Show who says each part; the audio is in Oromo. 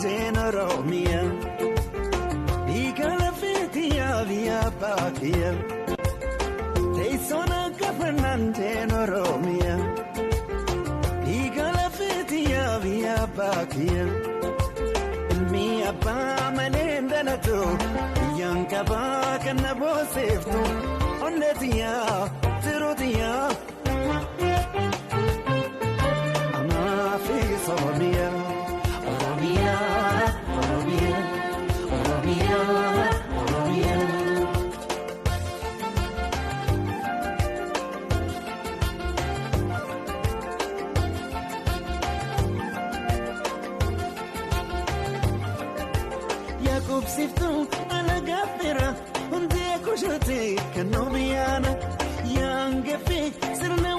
Speaker 1: Jeen Oromiyaa dhiiga lafeetiyaa biyya baakiyaa teessoon akka fannaan jeen Oromiyaa dhiiga lafeetiyaa biyya baakiyaa ilmi abbaa malee dhalatu biyyaan qabaa kan na booseeftu onneetiyaa tiruutiyaa amaafis Oromiyaa. Oromiyaa, Oromiyaa, Oromiyaa, Oromiyaa. Yaaqubsiiftuu alagaa fira hundee kushuuti kan oomiyaana yaangeffi sirna